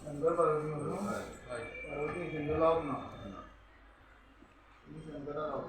शंकर पार्वती पार्वती शंकर लावप ना शंकरा लावप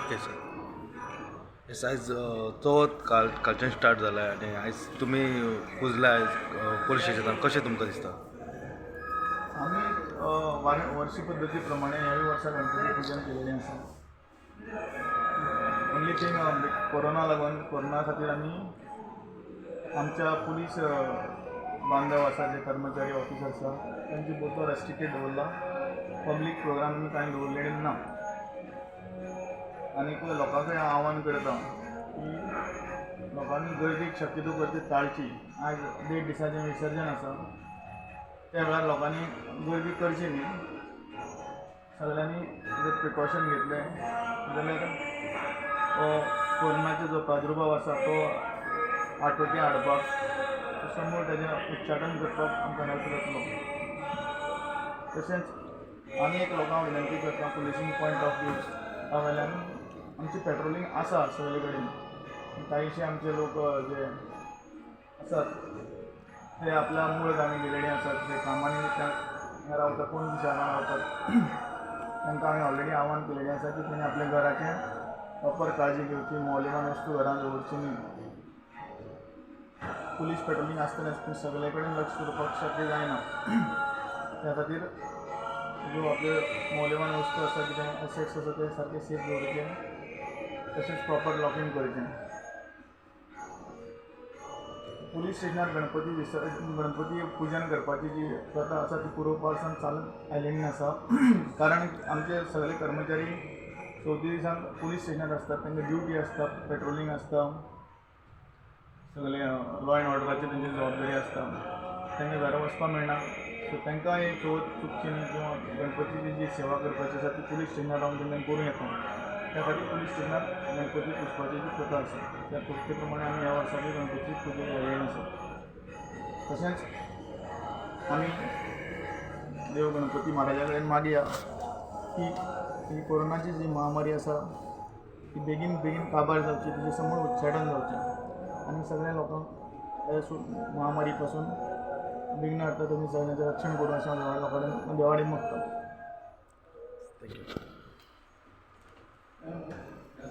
ओके सर. येस, आयज चवथ कालच्यान स्टार्ट जाला आनी आयज तुमी पुजला आयज पुलीस स्टेशनान, कशें तुमकां दिसता? आमी वर्सी पद्दती प्रमाणे ह्याय वर्सा गणपती पुजन केलेलें आसा. ओन्ली थिंग कोरोना लागून, कोरोना खातीर आमी आमच्या पुलीस बांधव आसा, जे कर्मचारी ऑफिसर आसा तांचे बोतो रेस्ट्रिक्टेड दवरला. पब्लीक प्रोग्राम आमी कांय दवरलेले ना. आनीक लोकांकय हांव आव्हान करता की लोकांनी गर्दीक शक्यतो गर्दी टाळची. आयज 1.5 दिसाचें विसर्जन आसा, त्या वेळार लोकांनी गर्दी करची न्ही. सगळ्यांनी जर प्रिकॉशन घेतलें जाल्यार कोरोनाचो जो प्रादुर्भाव आसा तो आटोटी हाडपाक, समूळ ताजें उच्चाटन करपाक आमकां हेल्प जातलो. तशेंच आनी एक लोकांक विनंती करता, पुलिसींग पॉयंट ऑफ व्यू वयल्यान आमची पेट्रोलिंग आसा सगळे कडेन. कांयशे आमचे लोक जे आसात ते आपल्या मूळ गांवी गेलेले आसात, जे कामांनी त्या रावतात, पणजी शारान रावतात, तांकां हांवें ऑलरेडी आव्हान केलेलें आसा की तेणी आपल्या घराचें प्रॉपर काळजी घेवची, मौल्यवान वस्तू घरान दवरची न्ही. पुलीस पेट्रोलिंग आसतलेंच, पूण सगळे कडेन लक्ष दवरपाक शक्य जायना. त्या खातीर ज्यो आपल्यो मौल्यवान वस्तू आसा, कितें एसेट्स आसा, ते सारके सेफ दवरचे, तशेंच प्रॉपर लॉकींग करचें. पुलीस स्टेशनार गणपती विसर्जन, गणपती पुजन करपाची जी प्रथा आसा ती पुर्वपासून चालत आयलेली आसा. कारण आमचे सगळे कर्मचारी चवथी दिसांक पुलीस स्टेशनार आसतात, तांकां ड्युटी आसता, पेट्रोलिंग आसता, सगळे लॉ एंड ऑर्डराची तेंची जबाबदारी आसता, तांकां घरा वचपाक मेळना. सो तांकां ही चवथ चुकची न्ही किंवा गणपतीची जी सेवा करपाची आसा ती पुलीस स्टेशनार रावन तेंच्यांनी करूं येता. त्या खातीर पुलीस स्टेशनार गणपती पुजपाची जी प्रथा आसा त्या प्रथे प्रमाणे आमी ह्या वर्साकूय गणपती पुजा केलेली आसा. तशेंच आमी देव गणपती म्हाराजा कडेन मागया की ही कोरोनाची जी महामारी आसा ती बेगीन बेगीन काबार जावची, तिचें समूळ उच्चाटन जावचें आनी सगळ्या लोकांक हे महामारी पासून विघ्न हाडटा तेमी सगळ्यांचें रक्षण करूं अशें हांव देवा कडेन देवा कडेन मागता. Thank you.